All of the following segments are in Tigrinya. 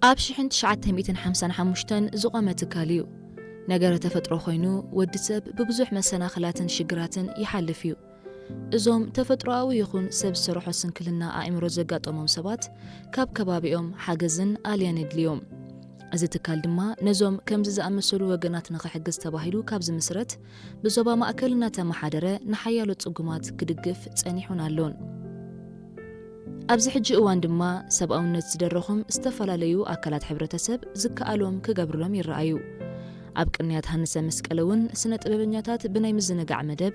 ኣብ ሽሕን ትሽዓተ ሚእትን ሓምሳን ሓሙሽተን ዝቖመ ትካል እዩ። ነገረ ተፈጥሮ ኮይኑ፣ ወዲ ሰብ ብብዙሕ መሰናኽላትን ሽግራትን ይሓልፍ እዩ። እዞም ተፈጥሮኣዊ ይኹን ሰብ ዝሰርሖ ስንክልና ኣእምሮ ዘጋጠሞም ሰባት፣ ካብ ከባቢኦም ሓገዝን ኣልያን የድልዮም። እዚ ትካል ድማ ነዞም ከምዚ ዝኣመሰሉ ወገናት ንኽሕግዝ ተባሂሉ ካብ ዝምስረት፣ ብዞባ ማእከል እናተመሓደረ ንሓያሎ ጽጉማት ክድግፍ ጸኒሑን ኣሎን። ኣብዚ ሕጂ እዋን ድማ ሰብኣውነት ዝደረኹም ዝተፈላለዩ ኣካላት ሕብረተሰብ ዝከኣሎም ክገብርሎም ይረኣዩ። ኣብ ቅንያት ሃንሰ መስቀል እውን ስነ ጥበበኛታት ብናይ ምዝንጋዕ መደብ፣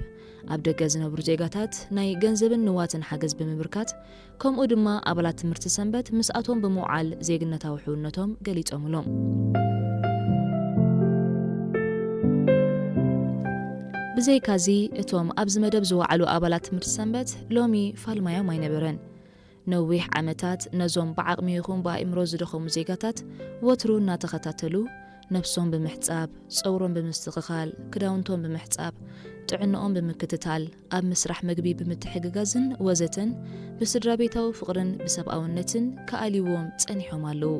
ኣብ ደገ ዝነብሩ ዜጋታት ናይ ገንዘብን ንዋትን ሓገዝ ብምብርካት፣ ከምኡ ድማ ኣባላት ትምህርቲ ሰንበት ምስኣቶም ብምውዓል ዜግነታዊ ሕውነቶም ገሊጾምሎም። ብዘይካዚ፣ እቶም ኣብዚ መደብ ዝወዓሉ ኣባላት ትምህርቲ ሰንበት ሎሚ ፋልማዮም ኣይነበረን። ነዊሕ ዓመታት ነዞም ብዓቕሚ ይኹን ብኣእምሮ ዝደኸሙ ዜጋታት ወትሩ እናተኸታተሉ፣ ነብሶም ብምሕጻብ፣ ጸጉሮም ብምስትኽኻል፣ ክዳውንቶም ብምሕጻብ፣ ጥዕንኦም ብምክትታል፣ ኣብ ምስራሕ ምግቢ ብምትሕግጋዝን ወዘተን ብስድራ ቤታዊ ፍቕርን ብሰብኣውነትን ከኣልይዎም ጸኒሖም ኣለዉ።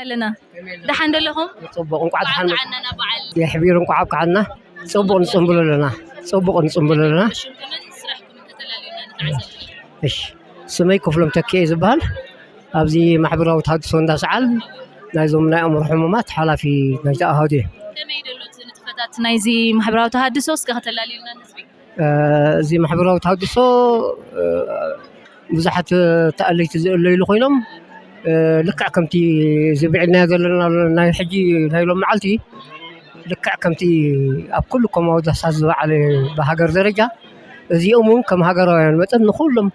ኣለና። ደሓን ዶ ኣለኹም? ጽቡቕ፣ እንኳዕ ደሓን መ- ዓናና በዓል። የሕቢር፣ እንኳዕ ኣብቅዓና። ጽቡቕ ንጽምብሎ ኣለና። ጽቡቕ ንጽምብሎ ኣለና። ሽምኩምን ስራሕኩምን ከተላልዩና ንተዓዘብቲ። እሺ፣ ስመይ ክፍሎም ተኪኤ ዝበሃል። ኣብዚ ማሕበራዊ ተሃድሶ እንዳሰዓል ናይዞም ናይ ኣእምሮ ሕሙማት ሓላፊ ናይቲ ኣሃዱ እየ። ከመይ ደሎ እቲ ንጥፈታት ናይዚ ማሕበራዊ ተሃድሶ እስከ ከተላልዩልና ንህዝቢ? እ፣ እዚ ማሕበራዊ ተሃድሶ፣ እ፣ ብዙሓት ተኣለይቲ ዝእለይሉ ኮይኖም፣ እ፣ ልክዕ ከምቲ እዚ ብዕልናዮ ዘለና ናይ ሕጂ ናይ ሎም መዓልቲ፣ ልክዕ ከምቲ ኣብ ኩሉ ኮማዊ ዳሳት ዝበዓለ ብሃገር ደረጃ፣ እዚኦም እውን ከም ሃገራውያን መጠን ንኩሎም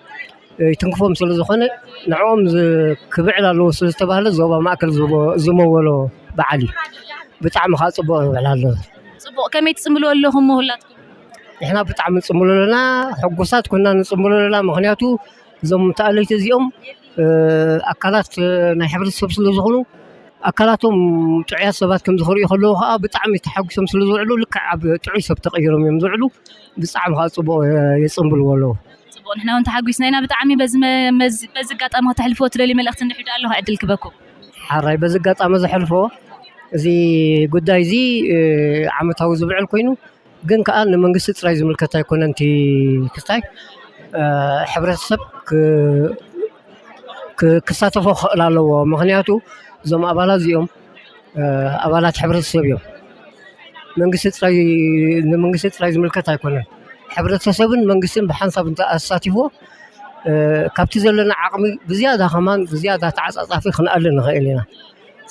ይትንክፎም ስለ ዝኾነ፣ ንዕኦም ዝ-፣ ክብዕል ኣለዎ ስለ ዝተባህለ ዞባ ማእከል ዝቦ-፣ ዝመወሎ በዓል እዩ። ብጣዕሚ ከዓ ጽቡቕ ይብዕል ኣሎ። ጽቡቕ። ከመይ ትጽምብልዎ ኣለኹም ሁላትኩም? ንሕና ብጣዕሚ ንጽምብሎ ኣለና፣ ሕጉሳት ኮይና ንጽምብሎ ኣለና። ምኽንያቱ እዞም ተኣለይቲ እዚኦም፣ እ፣ ኣካላት፣ እ፣ ናይ ሕብረተሰብ ስለ ዝኾኑ፣ ኣካላቶም ጥዑያት ሰባት ከም ዝኽርእዩ ከለዉ ከዓ ብጣዕሚ ተሓጒሶም ስለ ዝውዕሉ፣ ልክዕ ኣብ ጥዑይ ሰብ ተቐይሮም እዮም ዝውዕሉ። ብጣዕሚ ከዓ ጽቡቕ፣ እ፣ የጽምብልዎ ኣለዉ። ጽቡቕ፣ ንሕና እውን ተሓጒስና ኢና ብጣዕሚ። በዚ መ-፣ መዚ-፣ በዚ ኣጋጣሚ ከተሕልፍዎ ትደልዩ መልእኽቲ እንድሕር ኣሎ፣ ዕድል ክበኩም። ሓራይ በዚ ኣጋጣሚ ዘሕልፎ፣ እዚ ጉዳይ እዚ፣ እ፣ ዓመታዊ ዝብዕል ኮይኑ፣ ግን ከኣ ንመንግስቲ ጥራይ ዝምልከት ኣይኮነን። እቲ ክስታይ፣ እ፣ ሕብረተሰብ ክ-፣ ክ-፣ ክሳተፎ ክኽእል ኣለዎ። ምኽንያቱ እዞም ኣባላት እዚኦም፣ እ፣ ኣባላት ሕብረተሰብ እዮም። መንግስቲ ጥራይ፣ ንመንግስቲ ጥራይ ዝምልከት ኣይኮነን። ሕብረተሰብን መንግስትን ብሓንሳብ እንተ ኣሳቲፍዎ፣ እ፣ ካብቲ ዘለና ዓቕሚ ብዝያዳ ከማን ብዝያዳ ተዓጻጻፊ ክንኣሊ ንኽእል ኢና።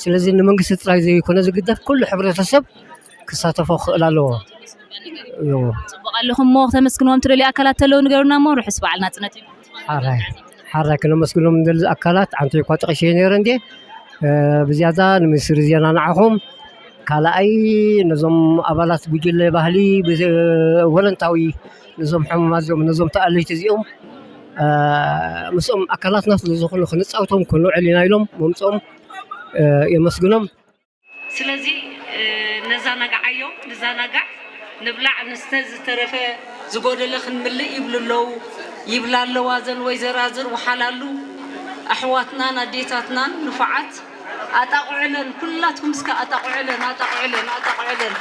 ስለዚ ንመንግስቲ ጥራይ ዘይኮነ ዝግደፍ፣ ኩሉ ሕብረተሰብ ክሳተፎ ክኽእል ኣለዎ። እዎ። ጽቡቕ ኣለኹም እሞ፣ ክተመስግንዎም ትደልዩ ኣካላት ተለዉ ንገሩና እሞ፣ ርሑስ በዓል ናጽነት እዩ። ሓራይ፣ ሓራይ ክነመስግኖም ንደሊ ኣካላት፣ ኣንተ እኳ ጠቒሰዮ ነይረ እንዴ፣ እ፣ ብዝያዳ ንሚኒስትሪ ዜና ንዓኹም፣ ካልኣይ ነዞም ኣባላት ጉጅለ ባህሊ፣ ብዘ-፣ ወለንታዊ ነዞም ሕሙማት እዚኦም፣ ነዞም ተኣለይቲ እዚኦም፣ እ፣ ምስኦም ኣካላትና ስለ ዝኾኑ ክንጻወቶም ክንውዕል ኢና ኢሎም ምምጽኦም፣ እ፣ የመስግኖም። ስለዚ፣ እ፣ ነዛናግዓዮም፣ ንዛናጋዕ፣ ንብላዕ፣ ንስተ፣ ዝተረፈ ዝጎደለ ክንምልእ ይብሉ ኣለዉ፣ ይብላ ኣለዋ እዘን ወይዘራዝር ወሓላሉ። ኣሕዋትናን ኣዴታትናን ንፉዓት ኣጣቕዑለን፣ ኩላትኩም እስከ ኣጣቕዑለን፣ ኣጣቕዑለን፣ ኣጣቕዑለን።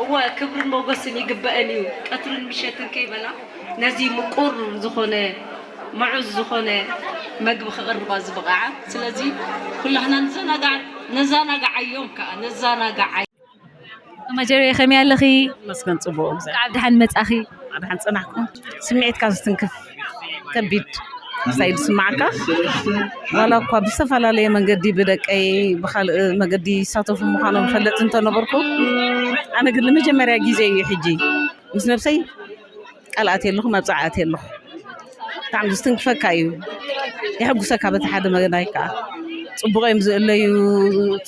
እወ፣ ክብርን ሞገስን ይግበአን እዩ። ቀትርን ምሸትን ከይበላ ነዚ ምቁር ዝኾነ፣ ምዑዝ ዝኾነ መግቢ ከቕርባ ዝበቕዓ። ስለዚ ኩላህና ንዘናጋዕ፣ ነዛናጋዓዮም ከኣ፣ ነዛናጋዓዮም። ማጀርየ ከመይ ኣለኺ? መስገን ጽቡቕ። ካብ ደሓን መጻኺ። ኣድሓን ጸናሕኩም። ስምዒትካ ዝትንክፍ ከቢድ ክሳይ ዝስማዓካ፣ ዋላ እኳ ብዝተፈላለየ መንገዲ ብደቀይ ብካልእ መገዲ ይሳተፉ ምዃኖም ፈልጥ እንተነበርኩ፣ ኣነ ግን ንመጀመርያ ግዜ እዩ ሕጂ ምስ ነብሰይ ቃል ኣትየ ኣለኹ፣ መብፅዓ ኣትየ ኣለኹ። ብጣዕሚ ዝትንክፈካ እዩ፣ የሐጉሰካ። በቲ ሓደ መገዳይ ከዓ ፅቡቕ እዮም ዝእለዩ፣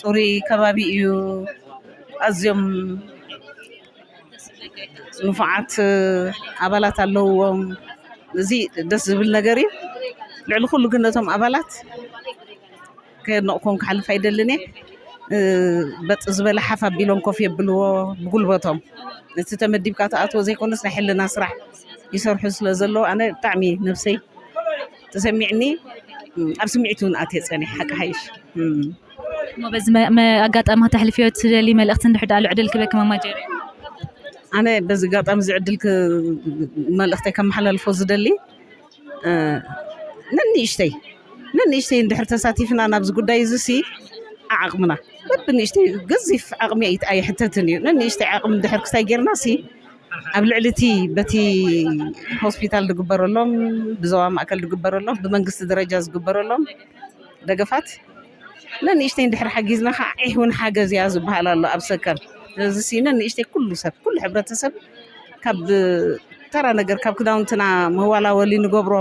ፅሩይ ከባቢ እዩ፣ ኣዝዮም ንፉዓት ኣባላት ኣለውዎም። እዚ ደስ ዝብል ነገር እዩ። ልዕሊ ኩሉ ግን ነቶም ኣባላት ከየድነቕኩም ክሓልፍ ኣይደልን እየ። በጥ ዝበለ ሓፍ ኣቢሎም ኮፍ የብልዎ ብጉልበቶም። እቲ ተመዲብካ ትኣትዎ ዘይኮነስ ናይ ሕልና ስራሕ ይሰርሑ ስለ ዘለዉ ኣነ ብጣዕሚ ነብሰይ ተሰሚዕኒ። ኣብ ስምዒት እውን ኣትየ ፀኒሕ ሓቂ ሓይሽ። እሞ በዚ መ- መ- ኣጋጣሚ ክተሕልፍዮ ትደሊ መልእኽቲ እንድሕር ዳኣ ዕድል ክበኪ ማማ ጀሪ። ኣነ በዚ ኣጋጣሚ እዚ ዕድል ክ- መልእኽተይ ከመሓላልፎ ዝደሊ እ፣ ነንእሽተይ ነንእሽተይ እንድሕር ተሳቲፍና ናብዚ ጉዳይ እዚ ሲ ዓቕምና በብንእሽተይ ገዚፍ ዓቕሚ ኣይት- ኣይሕተትን እዩ። ነንእሽተይ ዓቕሚ እንድሕር ክስታይ ጌርና ሲ ኣብ ልዕሊ እቲ በቲ ሆስፒታል ዝግበረሎም ብዞባ ማእከል ዝግበረሎም ብመንግስቲ ደረጃ ዝግበረሎም ደገፋት ነንእሽተይ እንድሕር ሓጊዝና ከዓ ዒሕ እውን ሓገዝ እያ ዝበሃል ኣሎ ኣብ ሰከም። ስለዚ ሲ ነንእሽተይ ኩሉ ሰብ ኩሉ ሕብረተሰብ ካብ ተራ ነገር ካብ ክዳውንትና መዋላወሊ ንገብሮ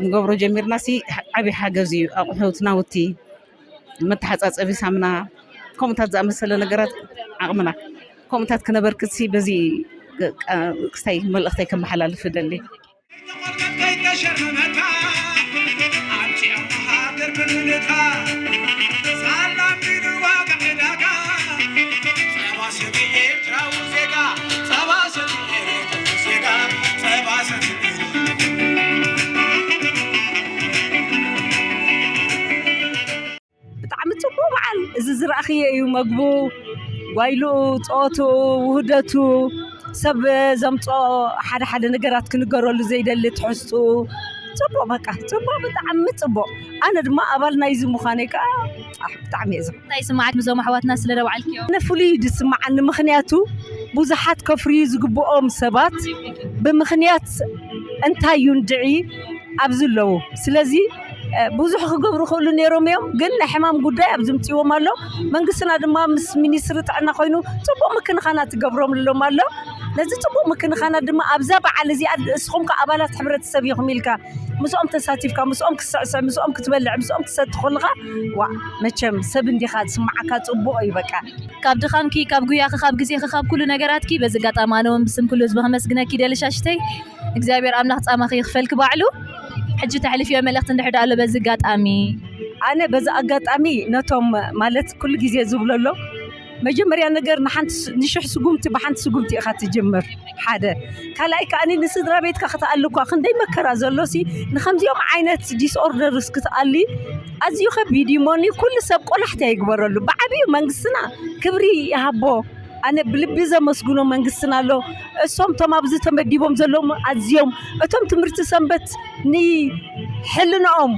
ንገብሮ ጀሚርና ሲ ዓብዪ ሓገዝ እዩ። ኣቑሑት ናውቲ መተሓፃፀቢ ሳምና ከምኡታት ዝኣመሰለ ነገራት ዓቕምና ከምኡታት ክነበርክት ሲ በዚ ክስታይ መልእኽተይ ከመሓላልፍ እደሊ። ብጣዕሚ ፅቡቅ በዓል እዚ ዝረእኽዮ እዩ መግቡ ጓይልኡ ፀወትኡ ውህደቱ ሰብ ዘምፅኦ ሓደ ሓደ ነገራት ክንገረሉ ዘይደሊ ትሕዝትኡ ፅቡቅ በቃ ፅቡቅ ብጣዕሚ ፅቡቅ ኣነ ድማ ኣባል ናይዚ ምዃነይ ከዓ ኣሕ፣ ብጣዕሚ እየ ዘ እንታይ ይስምዓክ ምስዞም ኣሕዋትና ስለ ደውዓልክዮ ኣነ ፍሉይ እዩ ዝስምዓኒ ምኽንያቱ ብዙሓት ከፍርዩ ዝግብኦም ሰባት ብምኽንያት እንታይ እዩ እንድዒ ኣብዚ ኣለዉ ስለዚ ብዙሕ ክገብሩ ክእሉ ነይሮም እዮም ግን ናይ ሕማም ጉዳይ ኣብ ዝምፅዎም ኣሎ መንግስትና ድማ ምስ ሚኒስትሪ ጥዕና ኮይኑ ፅቡቅ ምክንኻናት ትገብሮም ኣሎም ኣሎ ነዚ ፅቡቅ ምክንኻናት ድማ ኣብዛ በዓል እዚኣ እስኹም ከ ኣባላት ሕብረተሰብ ኢኹም ኢልካ ምስኦም ተሳቲፍካ ምስኦም ክትስዕስዕ ምስኦም ክትበልዕ ምስኦም ክትሰቲ ከለካ ዋ መቸም ሰብ እንዲኻ ዝስማዓካ ፅቡቅ እዩ በቃ ካብ ድኻምኪ ካብ ጉያኺ ካብ ግዜኺ ካብ ኩሉ ነገራትኪ በዚ ኣጋጣሚ ኣነ እውን ብስም ኩሉ ህዝቢ ከመስግነኪ ይደሊ ሻሽተይ እግዚኣብሔር ኣምላኽ ፃማኺ ይኽፈልኪ ባዕሉ ሕጂ ተሕልፍዮ መልእኽቲ እንድሕር ኣሎ በዚ ኣጋጣሚ ኣነ በዚ ኣጋጣሚ ነቶም ማለት ኩሉ ግዜ ዝብሎ ኣሎ መጀመርያ ነገር ንሓንቲ ንሽሕ ስጉምቲ ብሓንቲ ስጉምቲ ኢኻ ትጅምር ሓደ ካልኣይ ከኣ ንስድራ ቤትካ ክትኣሊ እኳ ክንደይ መከራ ዘሎ ሲ ንከምዚኦም ዓይነት ዲስኦርደርስ ክትኣሊ ኣዝዩ ከቢድ እዩ ሞኒ ኩሉ ሰብ ቆላሕታ ይግበረሉ ብዓብዩ መንግስትና ክብሪ ይሃቦ ኣነ ብልቢ ዘመስግኖ መንግስትና ኣሎ እሶም ቶም ኣብዚ ተመዲቦም ዘለዉ ኣዝዮም እቶም ትምህርቲ ሰንበት ንሕልናኦም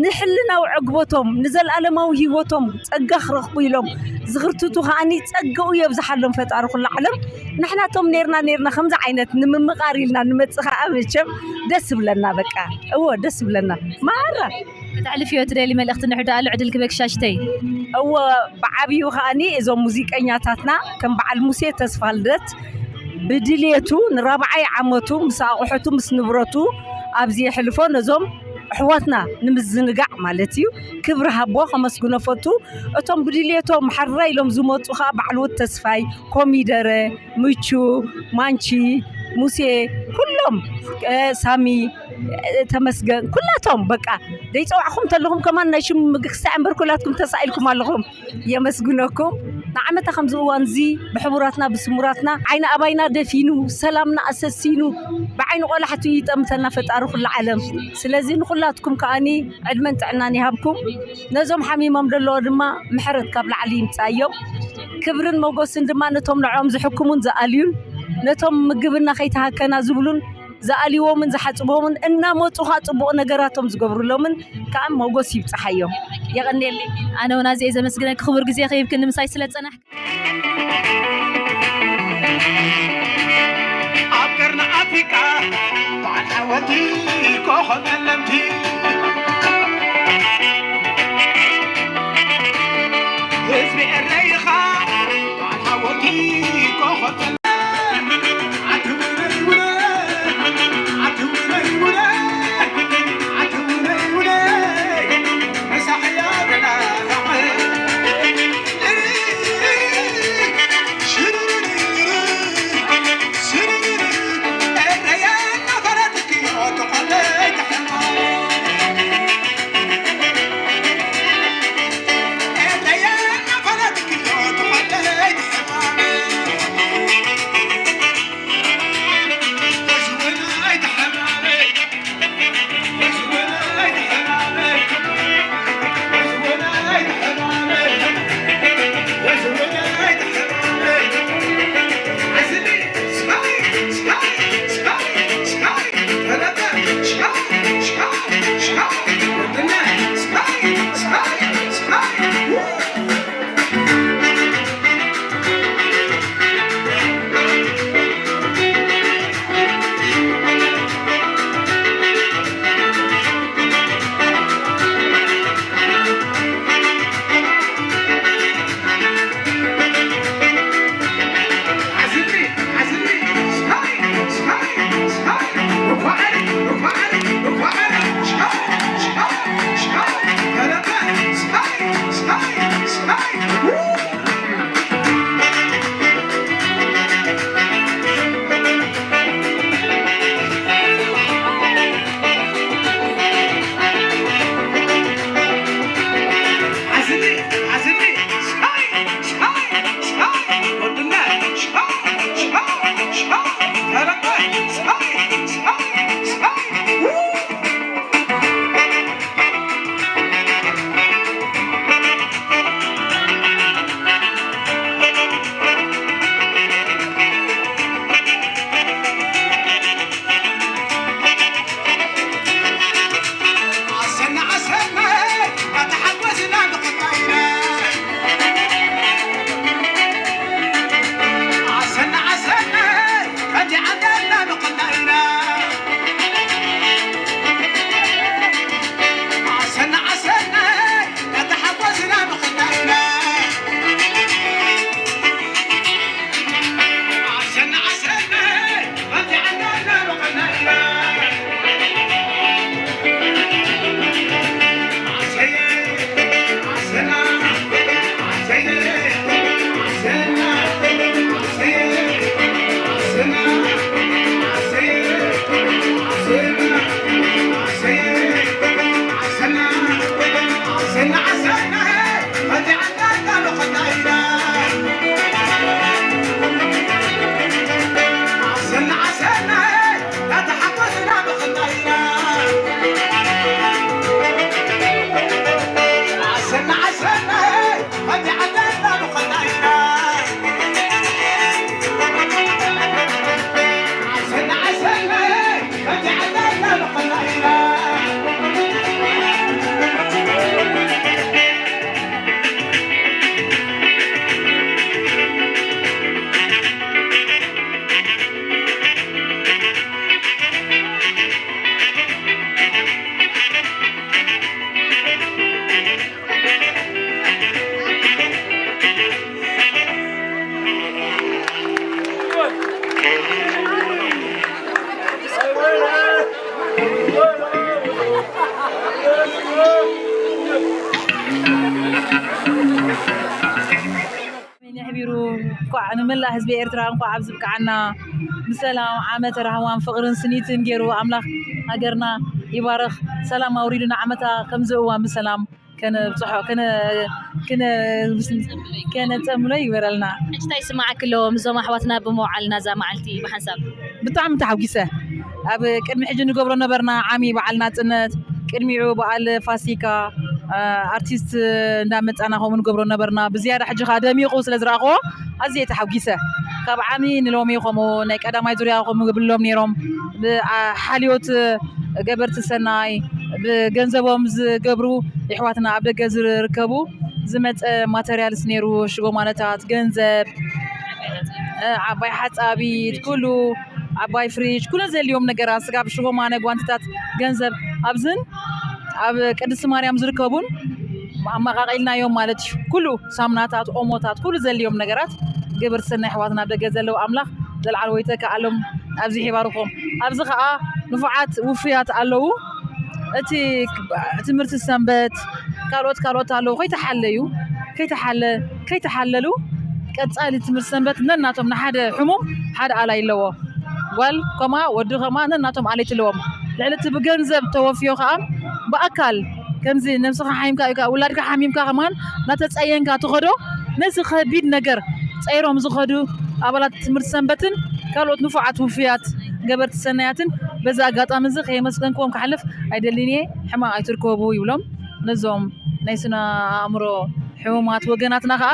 ንሕልናዊ ዕግበቶም ንዘለኣለማዊ ህይወቶም ጸጋ ክረኽቡ ኢሎም ዝኽርትቱ ከኣ ጸግኡ የብዝሓሎም ፈጣሪ ኩሉ ዓለም ንሕናቶም ኔርና ኔርና ከምዚ ዓይነት ንምምቓር ኢልና ንመጽእ ከኣ መቸም ደስ ይብለና በቃ እወ ደስ ይብለና ማራ ከተሕልፍዮ ትደሊ መልእኽቲ እንድሕር ኣሎ ዕድል ክበኪ ሻሽተይ እወ ብዓብዩ ከኣኒ እዞም ሙዚቀኛታትና ከም በዓል ሙሴ ተስፋልደት ብድልየቱ ንራብዓይ ዓመቱ ምስ ኣቑሑቱ ምስ ንብረቱ ኣብዚ የሕልፎ ነዞም ኣሕዋትና ንምዝንጋዕ ማለት እዩ ክብሪ ሃቦ ከመስግኖ ፈቱ እቶም ብድልየቶም ሓራ ኢሎም ዝመፁ ከዓ ባዕልዎት ተስፋይ ኮሚደረ ምቹ ማንቺ ሙሴ ኩሎም ሳሚ ተመስገን ኩላቶም በቃ ደይፀዋዕኹም ተለኹም ከማን ናይ ሽም ምግክስታይ እምበር ኩላትኩም ተሳኢልኩም ኣለኹም የመስግነኩም ንዓመታ ከምዚ እዋን እዚ ብሕቡራትና ብስሙራትና ዓይኒ ኣባይና ደፊኑ፣ ሰላምና ኣሰሲኑ፣ ብዓይኒ ቆላሕቱ ይጠምተና ፈጣሪ ኩሉ ዓለም። ስለዚ ንኹላትኩም ከኣኒ ዕድመን ጥዕናን ይሃብኩም። ነዞም ሓሚሞም ዘለዉ ድማ ምሕረት ካብ ላዕሊ ይምጻዮም። ክብርን መጎስን ድማ ነቶም ንዕኦም ዝሕክሙን ዝኣልዩን፣ ነቶም ምግብና ከይተሃከና ዝብሉን ዝኣልይዎምን ዝሓጽብዎምን እናመጹ ኸኣ ጽቡቕ ነገራቶም ዝገብሩሎምን ከኣ መጎስ ይብጽሓዮም። የቐንየለይ። ኣነ እውን ኣዝየ ዘመስግነኪ ክቡር ግዜ ከይብክኒ ምሳይ ስለ ጸናሕኪ። ኣብ ቀርኒ ኣፍሪቃ በዓል ሓወልቲ ኮኸብ ለምቲ ህዝቢ ኤረይ ኢኻ በዓል ሓወልቲ ኮኸብ ኣሜን የሕቢሩ። እንኳዕ ንመላእ ህዝቢ ኤርትራ እንኳዕ ኣብዚ ብቅዓና። ብሰላም ዓመተ ራህዋን ፍቕርን ስኒትን ገይሩ ኣምላኽ ሃገርና ይባርኽ። ሰላም ኣውሪዱ ንዓመታ ከምዚ እዋን ብሰላም ከነብጽሖ፣ ከነ-፣ ክነ-፣ ከነጸምሎ ይግበረልና። ሕጂ እንታይ ይስምዓኪ ኣሎ ምስዞም ኣሕዋትና ብምውዓልና እዛ መዓልቲ ብሓንሳብ? ብጣዕሚ ተሓጒሰ። ኣብ ቅድሚ ሕጂ ንገብሮ ነበርና ዓሚ በዓል ናጽነት፣ ቅድሚኡ በዓል ፋሲካ፣ ኣ-፣ ኣርቲስት እንዳመጻና ከምኡ ንገብሮ ነበርና። ብዝያዳ ሕጂ ከኣ ደሚቑ ስለ ዝረኣኽዎ ኣዝየ ተሓጒሰ። ካብ ዓሚ ንሎሚ ከምኡ ናይ ቀዳማይ ዙርያ ከምኡ ይብሎም ነይሮም። ብ-፣ ኣ-፣ ሓልዮት ገበርቲ ሰናይ ብገንዘቦም ዝገብሩ የሕዋትና ኣብ ደገ ዝርከቡ ዝመጸ ማተርያልስ ነይሩ፣ ሽጎማነታት፣ ገንዘብ፣ እ፣ ዓባይ ሓጻቢት፣ ኩሉ ዓባይ ፍሪጅ፣ ኩሉ ዘድልዮም ነገራት፣ ስጋብ ሽጎማነ፣ ጓንትታት፣ ገንዘብ ኣብዝን ኣብ ቅድስቲ ማርያም ዝርከቡን ኣመቓቒልናዮም ማለት እዩ። ኩሉ ሳሙናታት፣ ኦሞታት፣ ኩሉ ዘድልዮም ነገራት ግብር ሰናይ ኣሕዋትና ኣብ ደገ ዘለዉ ኣምላኽ ዘልዓል ወይተ ከኣሎም ኣብዚሑ ይባርኾም። ኣብዚ ኸኣ ንፉዓት ውፉያት ኣለዉ። እቲ ትምህርቲ ሰንበት ካልኦት ካልኦት ኣለዉ። ከይተሓለዩ፣ ከይተሓለ-፣ ከይተሓለሉ ቀጻሊ ትምህርቲ ሰንበት ነናቶም ንሓደ ሕሙም ሓደ ኣላይ ኣለዎ። ጓል ከማ ወዲ ከማ ነናቶም ኣለይቲ ኣለዎም። ልዕሊ እቲ ብገንዘብ ተወፍዮ ከኣ ብኣካል ከምዚ ነብስኻ ሓሚምካ ኢኻ፣ ውላድካ ሓሚምካ ከማን እናተጸየንካ ትኸዶ። ነዚ ከቢድ ነገር ጸይሮም ዝኸዱ ኣባላት ትምህርቲ ሰንበትን ካልኦት ንፉዓት ውፉያት ገበርቲ ሰናያትን በዚ ኣጋጣሚ እዚ ከየመስገንክዎም ክሓልፍ ኣይደልን እየ። ሕማቕ ኣይትርከቡ ይብሎም ነዞም ናይ ስነ ኣእምሮ ሕሙማት ወገናትና ከኣ፣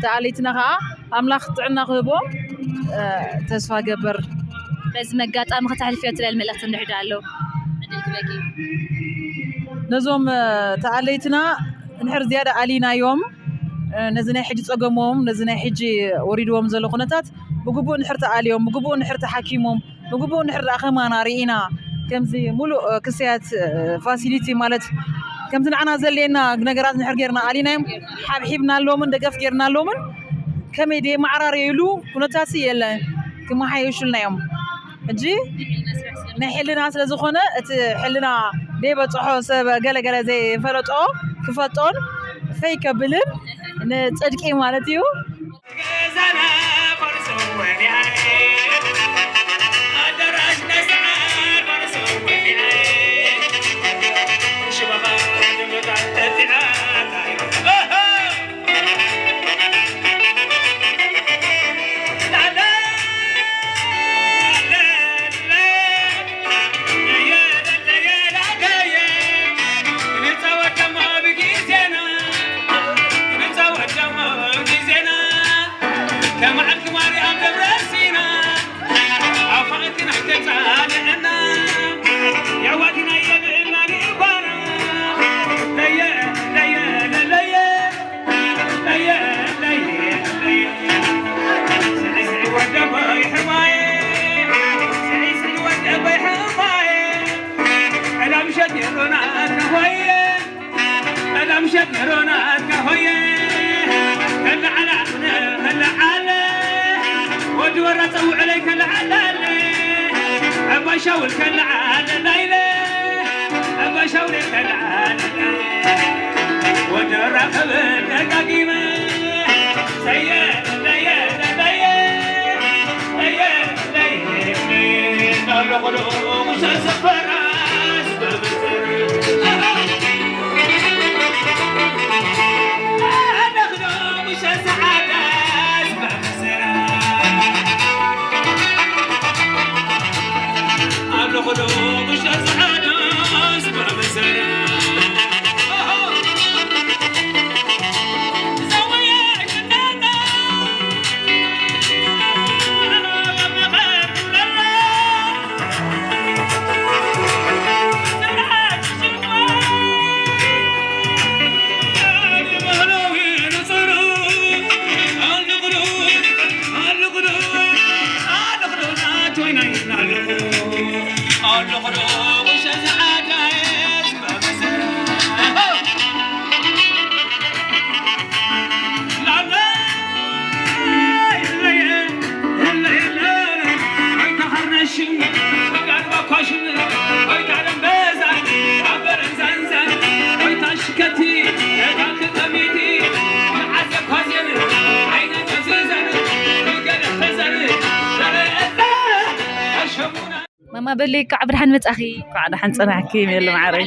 ተኣለይትና ከኣ ኣምላኽ ጥዕና ክህቦም፣ እ፣ ተስፋ ገብር። በዚ መጋጣሚ ከተሕልፍዮ ትደሊ መልእኽቲ እንድሕር ኣሎ? ዕድል ክበኪ። ነዞም፣ እ፣ ተኣለይትና እንድሕር ዝያዳ ኣሊናዮም፣ እ፣ ነዚ ናይ ሕጂ ጸገሞም፣ ነዚ ናይ ሕጂ ወሪድዎም ዘሎ ኩነታት ብግቡእ እንድሕር ተኣልዮም፣ ብግቡእ እንድሕር ተሓኪሞም፣ ብግቡእ እንድሕር ደኣ ከማና ርኢና፣ ከምዚ ሙሉእ፣ እ፣ ክስተያት፣ እ፣ ፋሲሊቲ ማለት ከምዚ ንዓና ዘድልየና ነገራት እንድሕር ጌርና ኣሊናዮም፣ ሓብሒብናሎምን ደገፍ ጌርናሎምን፣ ከመይ ደየመዓራረዩሉ ኩነታት የለን፣ ክመሓየሹልና እዮም። ሕጂ ናይ ሕልና ስለ ዝኾነ፣ እቲ ሕልና ደይበጽሖ ሰብ ገለ ገለ ዘይፈለጦ ክፈልጦን ፈይ ከብልን ንጽድቂ ማለት እዩ። ማማ በሊ፣ ከዓ ብድሓን መጻኺ። ከዓ ደሓን ጸናሕኪ ሜሉ ማዕረይ።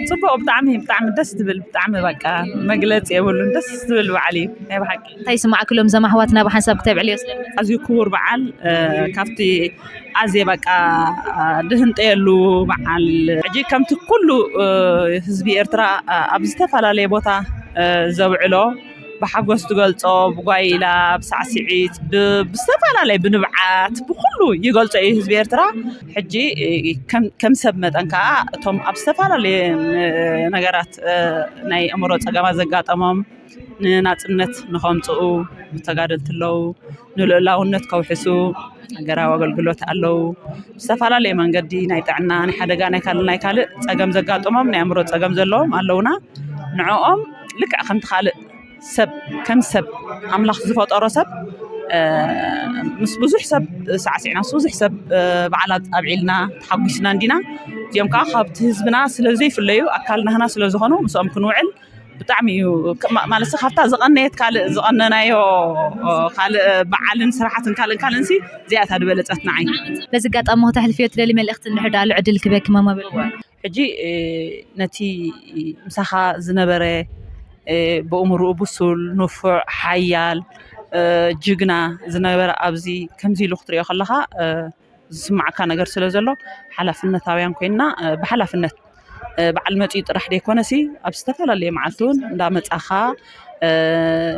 ጽቡቕ፣ ብጣዕሚ ብጣዕሚ ደስ ትብል፣ ብጣዕሚ በቃ መግለጺ የብሉን፣ ደስ ትብል በዓል እዩ ናይ ብሓቂ። እንታይ ይስማዕኪ ሎም ዘም ኣሕዋትና ብሓንሳብ ክተብዕልዮ ስለ ኣዝዩ ክቡር በዓል፣ እ፣ ካብቲ ኣዝየ በቃ ድህንጠየሉ በዓል። ሕጂ ከምቲ ኩሉ፣ እ፣ ህዝቢ ኤርትራ፣ እ፣ ኣብ ዝተፈላለየ ቦታ፣ እ፣ ዘብዕሎ ብሓጎስ ትገልጾ፣ ብጓይላ፣ ብሳዕስዒት፣ ብ-፣ ብዝተፈላለየ ብንብዓት፣ ብኹሉ ይገልጾ እዩ ህዝቢ ኤርትራ። ሕጂ ከም፣ ከም ሰብ መጠን ከኣ እቶም ኣብ ዝተፈላለየ ነገራት፣ እ፣ ናይ ኣእምሮ ጸገማት ዘጋጠሞም ንናጽነት ንኸምጽኡ፣ ተጋደልቲ ኣለዉ፣ ንልኡላውነት ከውሕሱ ሃገራዊ ኣገልግሎት ኣለዉ። ብዝተፈላለየ መንገዲ ናይ ጥዕና፣ ናይ ሓደጋ፣ ናይ ካልእ፣ ናይ ካልእ ጸገም ዘጋጠሞም፣ ናይ ኣእምሮ ጸገም ዘለዎም ኣለዉና። ንዕኦም ልክዕ ከምቲ ካልእ ሰብ፣ ከም ሰብ ኣምላኽ ዝፈጠሮ ሰብ፣ እ፣ ምስ ብዙሕ ሰብ ሳዕሲዕና፣ ምስ ብዙሕ ሰብ፣ እ፣ በዓላት ኣብዒልና ተሓጒስና እንዲና። እዚኦም ከዓ ካብቲ ህዝብና ስለ ዘይፍለዩ፣ ኣካል ናህና ስለ ዝኾኑ፣ ምስኦም ክንውዕል ብጣዕሚ እዩ፣ ከ-፣ ማ-፣ ማለት ካብታ ዝቐነየት ካልእ ዝቐነናዮ፣ እ፣ ካልእ በዓልን ስራሓትን ካልእን ካልእን ሲ እዚኣ እታ ዝበለጸት ንዓይ። በዚ ኣጋጣሚ ክተሕልፍዮ ትደሊ መልእኽቲ እንድሕር ደኣ ኣሎ ዕድል ክበኪ ማማ በሊ። ሕጂ፣ እ፣ ነቲ ምሳኻ ዝነበረ፣ እ፣ ብእምርኡ ብሱል፣ ንፉዕ፣ ሓያል፣ እ፣ ጅግና ዝነበረ ኣብዚ ከምዚ ኢሉ ክትሪኦ ከለኻ፣ እ፣ ዝስማዓካ ነገር ስለ ዘሎ ሓላፍነታውያን ኮይንና፣ እ፣ ብሓላፍነት፣ እ፣ በዓል መጺኡ ጥራሕ ደይኮነሲ ኣብ ዝተፈላለየ መዓልቲ እውን እንዳመጻኻ፣ እ፣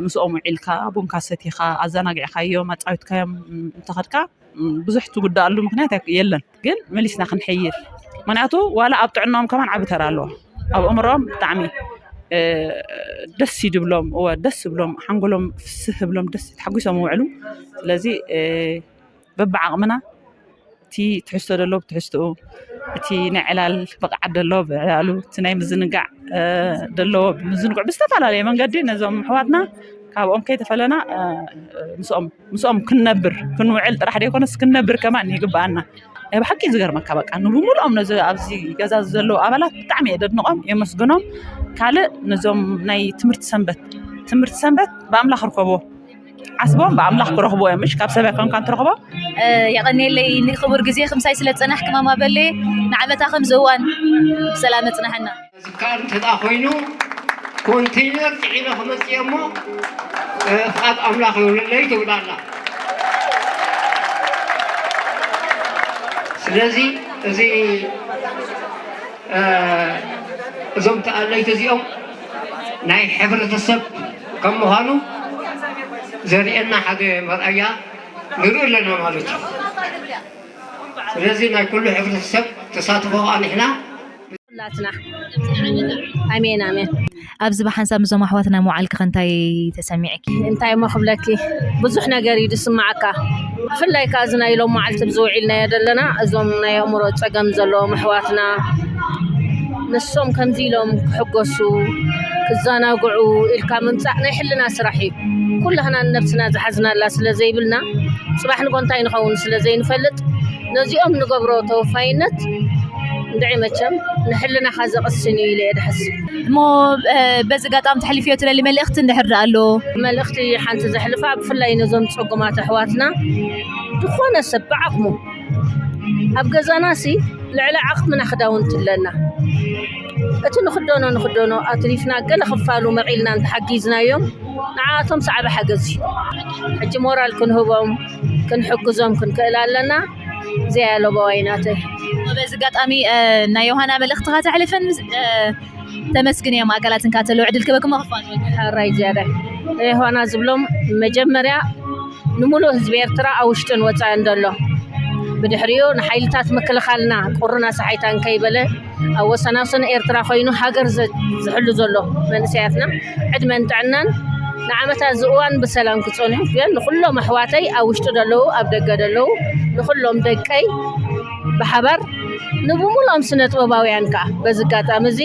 ምስኦም ውዒልካ፣ ቡንካ ሰቲኻ፣ ኣዘናጊዕካዮም፣ ኣጻዊትካዮም እንተኸድካ፣ ም፣ ብዙሕ ትጉዳኣሉ ምኽንያት ኣይ-፣ የለን። ግን መሊስና ክንሕይል። ምኽንያቱ ዋላ ኣብ ጥዕናኦም ከማን ዓቢ ተራ ኣለዎ። ኣብ ኣእምሮኦም ብጣዕሚ፣ እ፣ ደስ ይድብሎም፣ እወ፣ ደስ ይብሎም፣ ሓንጎሎም ፍስህ ይብሎም፣ ደስ ተሓጒሶም ይውዕሉ። ስለዚ፣ እ፣ በብዓቕምና እቲ ትሕዝቶ ደሎ ብትሕዝቶኡ፣ እቲ ናይ ዕላል ብቕዓት ደሎ ብዕላሉ፣ እቲ ናይ ምዝንጋዕ፣ እ፣ ደሎ ብምዝንግዑ፣ ብዝተፈላለየ መንገዲ ነዞም ኣሕዋትና ካብኦም ከይተፈለና፣ እ፣ ምስኦም፣ ምስኦም ክንነብር፣ ክንውዕል ጥራሕ ደይኮነስ ክንነብር ከማን ይግብኣና። ናይ ብሓቂ ዝገርመካ በቃ ንብሙሉኦም ነዚ ኣብዚ ገዛ ዘለዉ ኣባላት ብጣዕሚ እየ ደድንቖም፣ የመስግኖም። ካልእ ነዞም ናይ ትምህርቲ ሰንበት፣ ትምህርቲ ሰንበት ብኣምላኽ ርከቦ፣ ዓስቦም ብኣምላኽ ክረኽቦ እዮም። ምሽ ካብ ሰብ ኣይኮንካን ትረኽቦ። እ፣ የቐንየለይ ንክቡር ግዜ ክምሳይ ስለ ዝጸናሕኪ ማማ በሌ፣ ንዓመታ ከምዚ እዋን ብሰላም ኣጽንሐና። ዝካል እንተ ደኣ ኮይኑ፣ ኮንቴይነር ጽዒነ ክመጽእ እየ እሞ፣ እ፣ ፍቓድ ኣምላኽ ይሁንለይ ትብል ኣላ። ስለዚ፣ እዚ፣ እ፣ እዞም ተኣለይቲ እዚኦም ናይ ሕብረተሰብ ከም ምዃኑ ዘርእየና ሓደ መርኣያ ንርኢ ኣለና ማለት እዩ። ስለዚ ናይ ኩሉ ሕብረተሰብ ተሳትፎ ከኣ ንሕና ኩላትና። ኣሜን፣ ኣሜን። ኣብዚ ብሓንሳብ ምስዞም ኣሕዋትና ምውዓልኪ ከ እንታይ ተሰሚዕኪ? እንታይ እሞ ክብለኪ፣ ብዙሕ ነገር እዩ ዝስማዓካ። ብፍላይ ከኣ እዚ ናይ ሎም መዓልቲ ኣብዚ ውዒልናዮ ዘለና፣ እዞም ናይ ኣእምሮ ጸገም ዘለዎም ኣሕዋትና፣ ንሶም ከምዚ ኢሎም ክሕጎሱ፣ ክዘናግዑ ኢልካ ምምጻእ ናይ ሕልና ስራሕ እዩ። ኩላህና ንነብስና ዝሓዝናላ ስለ ዘይብልና፣ ጽባሕ ንጎ እንታይ ንኸውን ስለ ዘይንፈልጥ፣ ነዚኦም ንገብሮ ተወፋይነት እንድዒ መቸም ንሕልናኻ ዘቕስን እዩ ኢለ እየ ድሓስብ። እሞ፣ እ፣ በዚ ኣጋጣሚ ተሕልፍዮ ትደሊ መልእኽቲ እንድሕር ደኣ ኣሎ? መልእኽቲ ሓንቲ ዘሕልፋ፣ ብፍላይ ነዞም ጸጉማት ኣሕዋትና፣ ዝኾነ ሰብ ብዓቕሙ፣ ኣብ ገዛናሲ ልዕሊ ዓቕምና ክዳውንቲ ኣለና። እቲ ንኽደኖ ንኽደኖ ኣትሪፍና፣ ገለ ክፋሉ መቒልና እንተሓጊዝናዮም፣ ንዓኣቶም ሰዓቢ ሓገዝ እዩ። ሕጂ ሞራል ክንህቦም፣ ክንሕግዞም ክንክእል ኣለና። እዚኣ እያ ሎባዋይ ናተይ። በዚ ኣጋጣሚ፣ እ፣ ናይ ዮሃና መልእኽትኻ ተሕልፍን፣ እ፣ ተመስግን እያ ማእከላትን ካተሎ ዕድል ክበክሞ ክፋን። ሕራይ ዝያዳ ዮሃና ዝብሎም መጀመርያ ንምሉእ ህዝቢ ኤርትራ ኣብ ውሽጥን ወጻእን ዘሎ፣ ብድሕሪኡ ንሓይልታት ምክልኻልና ቁርን ኣሳሓይታን ከይበለ ኣብ ወሰናስን ኤርትራ ኮይኑ ሃገር ዘ-፣ ዝሕሉ ዘሎ መንእሰያትና ዕድመን ጥዕናን ንዓመታ እዚ እዋን ብሰላም ክጸንሑ ክብል ንኹሎም ኣሕዋተይ ኣብ ውሽጢ ዘለዉ ኣብ ደገ ዘለዉ ንኹሎም ደቀይ ብሓባር ንብሙሉኦም ስነ ጥበባውያን ከኣ በዚ ኣጋጣሚ እዚ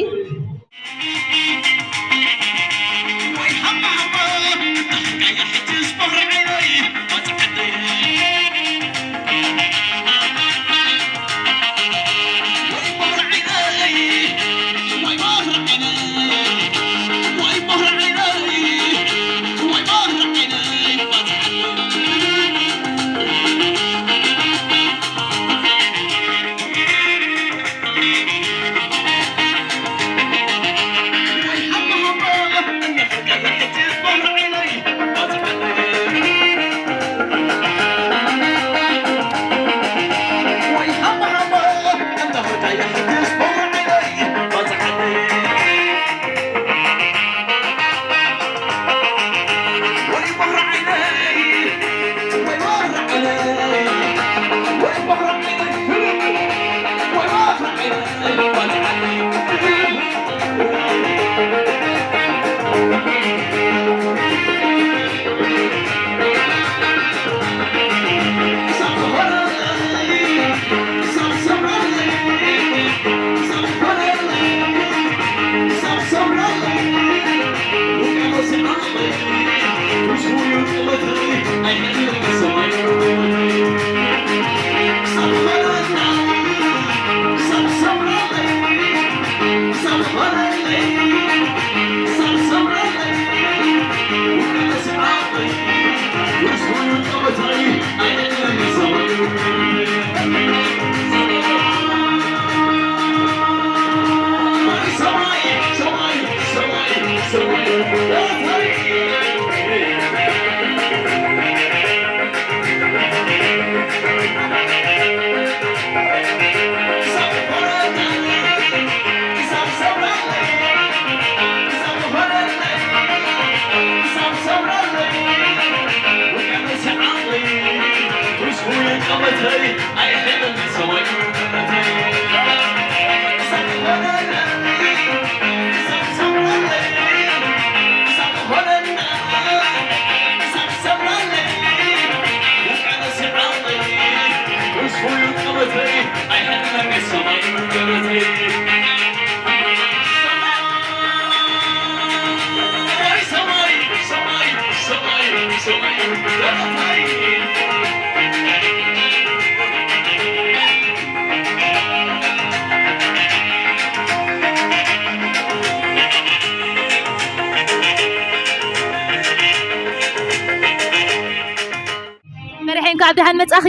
መርሐ እንኳዕ ብደሓን መጻኺ።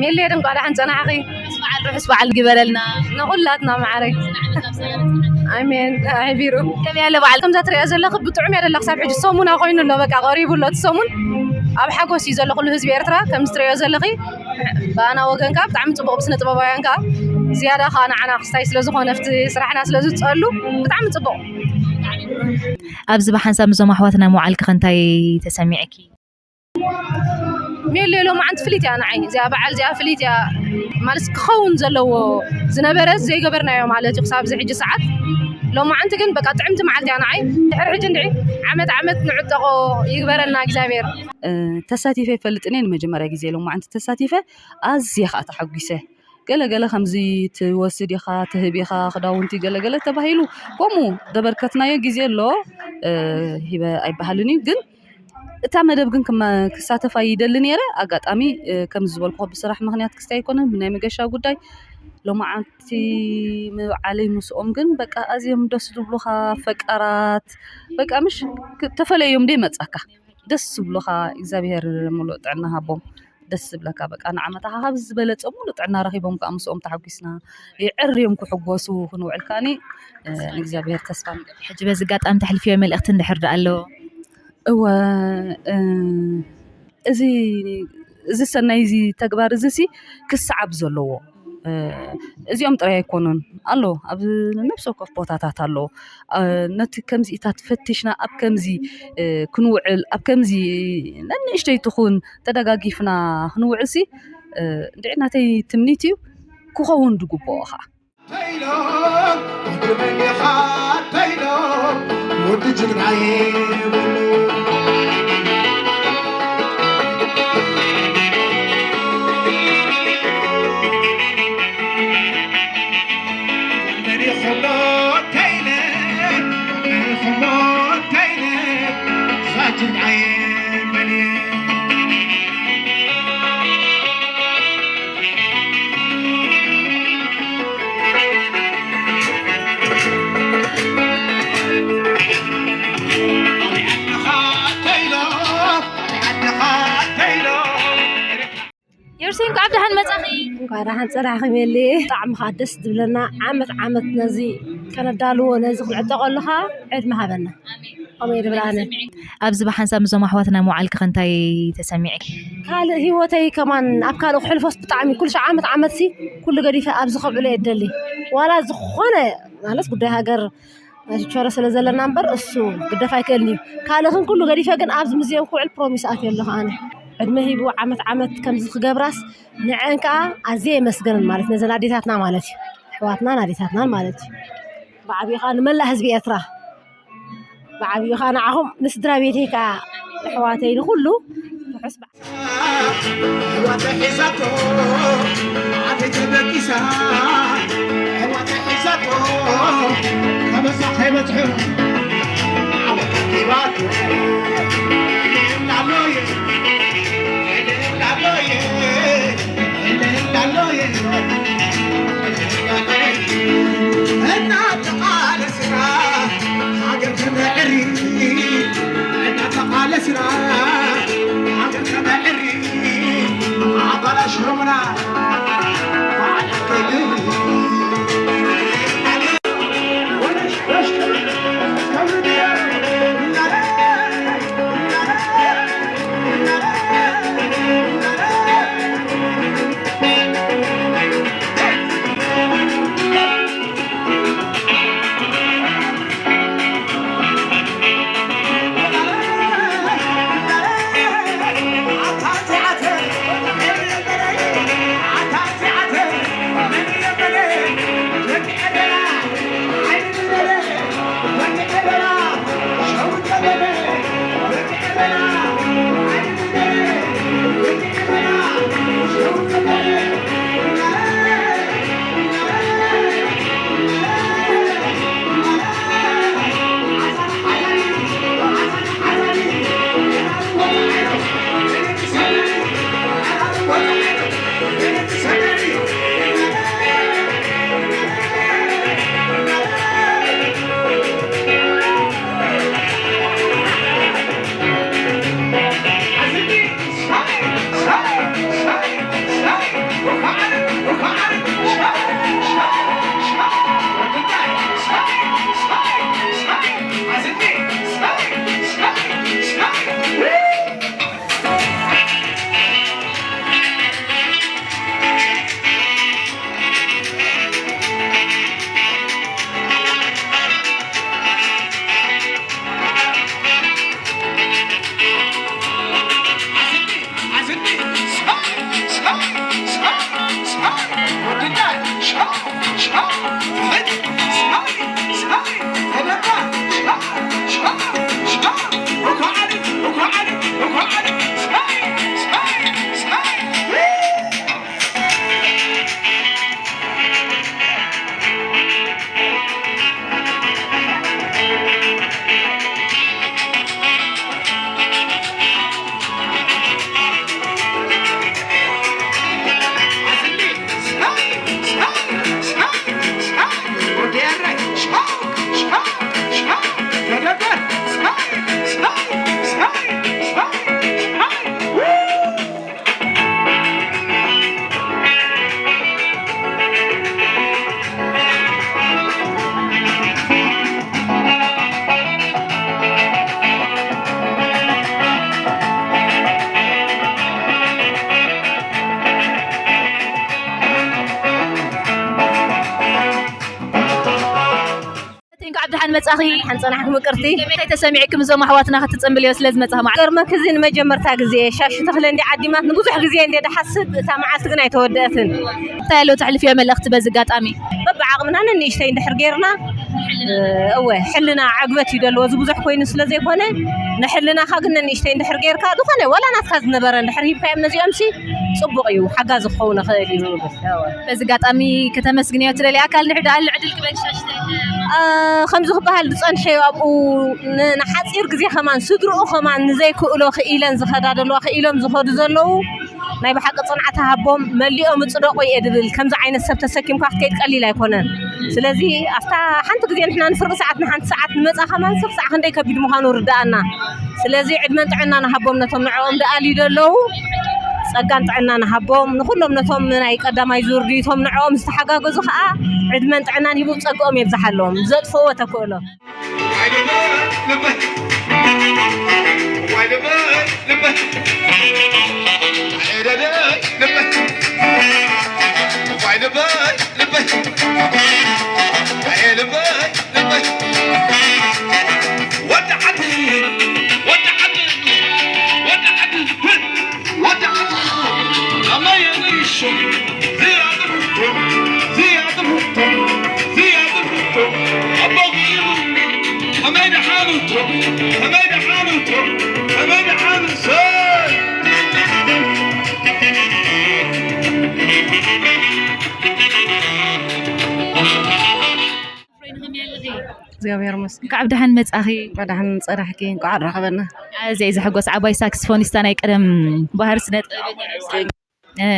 ሜሌ እንኳዕ ደሓን ጸናሕኺ። ርሑስ በዓል፣ ርሑስ በዓል ግበረልና። ንኹላትና ማዕረይ። ኣሜን። ኣሕቢሩ። ከመይ ኣለ በዓል? ከምዛ ትሪኦ ዘለኺ ብጥዑም እያ ደላ ክሳብ ሕጂ። ሰሙና ኮይኑ ኣሎ፣ በቃ ቀሪቡ ኣሎ እቲ ሰሙን። ኣብ ሓጎስ እዩ ዘሎ ኩሉ ህዝቢ ኤርትራ ከምዚ ትሪኦ ዘለኺ። ብኣና ወገን ከኣ ብጣዕሚ ጽቡቕ፣ ብስነ ጥበባውያን ከኣ ዝያዳ ከኣ ንዓና ክስታይ ስለ ዝኾነ፣ ኣብቲ ስራሕና ስለ ዝጸሉ ብጣዕሚ ጽቡቕ። ኣብዚ ብሓንሳብ ምስዞም ኣሕዋትና ምውዓልኪ ከ እንታይ ተሰሚዕኪ? ሜሎ ሎማዓንቲ ፍሊት እያ ንዓይ። እዚኣ በዓል እዚኣ ፍሊት እያ። ማለት ክኸውን ዘለዎ ዝነበረ ዘይገበርናዮ ማለት እዩ ክሳብ እዚ ሕጂ ሰዓት። ሎማዓንቲ ግን በቃ ጥዕምቲ መዓልቲ እያ ንዓይ። ድሕሪ ሕጂ እንድዒ ዓመት ዓመት ንዕጠቖ ይግበረልና እግዚኣብሔር። እ፣ ተሳቲፈ ይፈልጥን እየ። ንመጀመርያ ግዜ ሎማዓንቲ ተሳቲፈ፣ ኣዝየ ኸኣ ተሓጒሰ። ገለ ገለ ከምዚ ትወስድ ኢኻ፣ ትህብ ኢኻ፣ ክዳውንቲ ገለ ገለ ተባሂሉ፣ ከምኡ ዘበርከትናዮ ግዜ ኣሎ፣ እ፣ ሂበ ኣይበሃልን እዩ። ግን እታ መደብ ግን ክመ-፣ ክሳተፍ ኣይደሊ ነይረ። ኣጋጣሚ፣ እ፣ ከምዚ ዝበልኩ ብስራሕ ምኽንያት ክስታይ ኣይኮነን፣ ብናይ መገሻ ጉዳይ። ሎማዓንቲ ምብዓለይ ምስኦም ግን በቃ ኣዝዮም ደስ ዝብሉኻ ፈቃራት፣ በቃ ምሽ ክ-፣ ተፈለዮም ደይ መጻካ። ደስ ዝብሉኻ፣ እግዚኣብሄር ምሉእ ጥዕና ሃቦም። ደስ ዝብለካ በቃ ንዓመታኻ ካብ ዝበለጸ ሙሉእ ጥዕና ረኺቦም ከኣ ምስኦም ተሓጒስና የዕርዮም ክሕጎሱ ክንውዕል ከኣኒ፣ እ፣ ንእግዚኣብሄር ተስፋ ንገብር። ሕጂ በዚ ኣጋጣሚ ተሕልፍዮ መልእኽቲ እንድሕር ደኣ ኣሎ? እወ፣ እ፣ እዚ፣ እዚ ሰናይ እዚ ተግባር እዚ ሲ ክሰዓብ ዘለዎ፣ እ፣ እዚኦም ጥራይ ኣይኮኑን፣ ኣሎ ኣብ ነፍሲ ወከፍ ቦታታት ኣሎ። እ፣ ነቲ ከምዚኢታት ፈቲሽና ኣብ ከምዚ፣ እ፣ ክንውዕል፣ ኣብ ከምዚ ነንእሽተይ ትኹን ተደጋጊፍና ክንውዕል ሲ፣ እ፣ እንድዒ ናተይ ትምኒት እዩ፣ ክኸውን ዝግብኦ ኸኣ። ተይሎ፣ ወዲ መን ኢኻ ተይሎ፣ ወዲ ጅግና ይብሉ። የርሲ፣ እንኳዕ ብደሓን መጻኺ። እንኳዕ ደሓን ጸናሕኺ ሜሊ። ብጣዕሚ ኸኣ ደስ ዝብለና፣ ዓመት ዓመት ነዚ ከነዳልዎ፣ ነዚ ክንዕጠቐሉ ኸኣ ዕድመ ሃበና። ኣሜን። ኣሜን ይብል ኣነ። ኣብዚ ብሓንሳብ ምስዞም ኣሕዋትና ምውዓልኪ ኸ እንታይ ተሰሚዕኪ? ካልእ ህይወተይ ከማን ኣብ ካልእ ክሕልፎስ ብጣዕሚ ኩሉ ሻዕ ዓመት ዓመትሲ ኩሉ ገዲፈ ኣብዚ ከብዕሎ እየ እደሊ። ዋላ ዝኾነ ማለት ጉዳይ ሃገር ናይ ችቾረ ስለ ዘለና እምበር እሱ ግደፍ ኣይክእልን እዩ። ካልእ ግን ኩሉ ገዲፈ ግን ኣብዚ ሙዝየም ክውዕል ፕሮሚስ ኣትየ ኣለኹ ኣነ። ዕድመ ሂቡ ዓመት ዓመት ከምዚ ክገብራስ ንዐን ከኣ ኣዝየ የመስግነን ማለት ነዘን ኣዴታትና ማለት እዩ። ኣሕዋትናን ኣዴታትናን ማለት እዩ። ብዓብዩ ከዓ ንመላእ ህዝቢ ኤርትራ፣ ብዓብዩ ከዓ ንዓኹም ንስድራ ቤተይ ከዓ ኣሕዋተይ ንኩሉ ርሑስ በዓል። እንኳዕ ብደሓን መጻኺ። ሓንጸናሕኪ ምቅርቲ። ከመይ ተሰሚዕክም እዞም ኣሕዋትና ክትጽንብልዮ ስለ ዝመጻኺ? ማዕረ ገርመክ፣ እዚ ንመጀመርታ ግዜ ሻሽ ተኽለ እንዲ ዓዲማት ንብዙሕ ግዜ እንደ ድሓስብ እታ መዓልቲ ግን ኣይተወደአትን። እንታይ ኣሎ ተሕልፍዮ መልእኽቲ በዚ ኣጋጣሚ? በብዓቕምና ነንእሽተይ እንድሕር ጌርና፣ እወ፣ ሕልና ዕግበት እዩ ደለዎ። እዚ ብዙሕ ኮይኑ ስለ ዘይኮነ፣ ንሕልናኻ ግን ነንእሽተይ እንድሕር ጌርካ፣ ዝኾነ ዋላ ናትካ ዝነበረ እንድሕር ሂብካዮም ነዚኦምሲ፣ ጽቡቕ እዩ፣ ሓጋዚ ክኸውን ይኽእል እዩ። እወ። በዚ ኣጋጣሚ ከተመስግንዮ ትደልያ ኣካል ንሕዳኣሉ ዕድል ክበልሻ ሽተይ? አ፣ ከምዚ ክበሃል ዝጸንሐ እዩ ኣብኡ ን-፣ ንሓጺር ግዜ ከማን ስድርኡ ከማን ንዘይክእሎ ክኢለን ዝኸዳ ዘለዋ፣ ክኢሎም ዝኸዱ ዘለዉ ናይ ብሓቂ ጽንዓት ሃቦም፣ መሊኦም እጽደቑ እየ ድብል። ከምዚ ዓይነት ሰብ ተሰኪምካ ክትከይድ ቀሊል ኣይኮነን። ስለዚ ኣብታ ሓንቲ ግዜ ንሕና ንፍርቂ ሰዓት ንሓንቲ ሰዓት ንመጻ ከማን ስርሳዕ ክንደይ ከቢድ ምዃኑ ርድኣና። ስለዚ ዕድመን ጥዕና ንሃቦም ነቶም ንዕኦም ደኣልዩ ዘለዉ፣ ጸጋን ጥዕና ንሃቦም። ንኹሎም ነቶም ናይ ቀዳማይ ዙር ድዩቶም ንዕኦም ዝተሓጋገዙ ኸኣ ዕድመን ጥዕናን ሂቡ ጸግኦም የብዝሓሎም። ዘጥፍእዎ ተክእሎ። እግዚኣብሔር ይመስገን። እንኳዕ ብደሓን መጻኺ። እንኳዕ ደሓን ጸናሕኪ፣ እንኳዕ ኣራኸበና። ኣዝየ ዘሕጎስ ዓባይ ሳክስፎኒስታ ናይ ቀደም ባህር ስነ ጥበበኛ። እ፣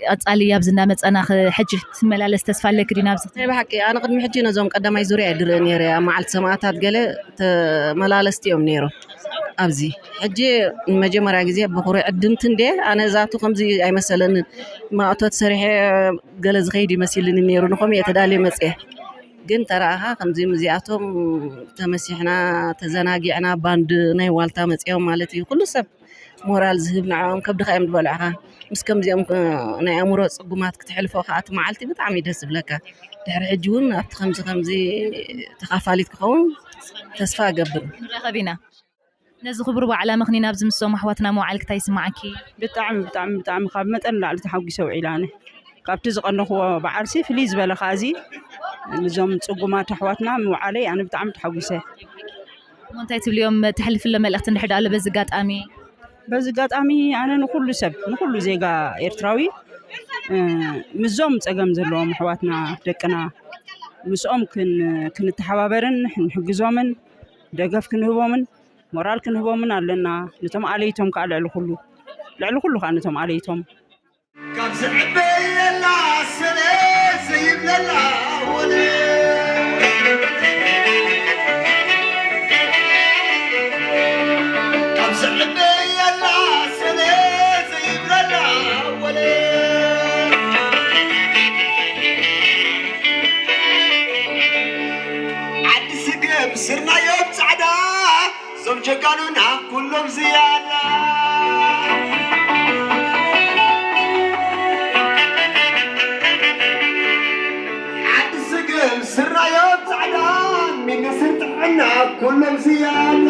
ቀጻሊ ኣብዚ እንዳመጸና ኸ-፣ ሕጂ ትመላለስ ተስፋ ኣለኪ ድዩ ናብዚ? ናይ ብሓቂ ኣነ ቅድሚ ሕጂ ነዞም ቀዳማይ ዙርያ እየ ድርኢ ነይረ። ኣብ መዓልቲ ሰማእታት ገለ ተመላለስቲ እዮም ነይሮም ኣብዚ። ሕጂ ንመጀመርያ ግዜ ብኹሪ ዕድምቲ እንደ ኣነ ዛቱ ከምዚ ኣይመሰለንን። ማእቶት ሰሪሐ ገለ ዝኸይድ ይመሲልኒ ነይሩ። ንኸምኡ እየ ተዳልየ መጽየ። ግን ተረኣኻ ከምዚኦም እዚኣቶም ተመሲሕና፣ ተዘናጊዕና፣ ባንድ ናይ ዋልታ መጺኦም ማለት እዩ። ኩሉ ሰብ ሞራል ዝህብ ንዕኦም ከብድኻ እዮም ዝበልዑኻ። ምስ ከምዚኦም እ፣ ናይ ኣእምሮ ጽጉማት ክትሕልፎ ከኣ እቲ መዓልቲ ብጣዕሚ እዩ ደስ ዝብለካ። ድሕሪ ሕጂ እውን ኣብቲ ከምዚ ከምዚ ተኻፋሊት ክኸውን ተስፋ እገብር። ንራኸብ ኢና። ነዚ ክቡር በዓል ኣመኽኒና ኣብዚ ምስቶም ኣሕዋትና ምውዓል ክታይ ይስምዓኪ? ብጣዕሚ፣ ብጣዕሚ፣ ብጣዕሚ ካብ መጠን ንላዕሊ ተሓጒሰ ውዒለ ኣነ። ካብቲ ዝቐነኽዎ በዓልሲ ፍልይ ዝበለ ከኣ እዚ ምስዞም ጽጉማት ኣሕዋትና ምውዓለይ ኣነ ብጣዕሚ ተሓጒሰ። እሞ እንታይ ትብልዮም? ተሕልፍሎም መልእኽቲ እንድሕር ደኣ ኣሎ በዚ ኣጋጣሚ? በዚ ኣጋጣሚ ኣነ ንኹሉ ሰብ፣ ንኹሉ ዜጋ ኤርትራዊ፣ እ፣ ምስዞም ጸገም ዘለዎም ኣሕዋትና ደቅና ምስኦም ክን-፣ ክንተሓባበርን ንሕግዞምን ደገፍ ክንህቦምን ሞራል ክንህቦምን ኣለና። ነቶም ኣለይቶም ከኣ ልዕሊ ኩሉ፣ ልዕሊ ኩሉ ከኣ ነቶም ኣለይቶም። ካብ ዝዕበየላ ሰለ ዘይብለላ ወለ ካብ ዝዕበየላ ሰለ ዘይብለላ ወለ ዓዲ ስገም ስርናዮም ጻዕዳ እዞም ጀጋኑና ኩሎም ዝያዳ ዓዲ ስግም ስራዮም ጻዕዳ ሚኒስትር ጥዕና ኩሎም ዝያዳ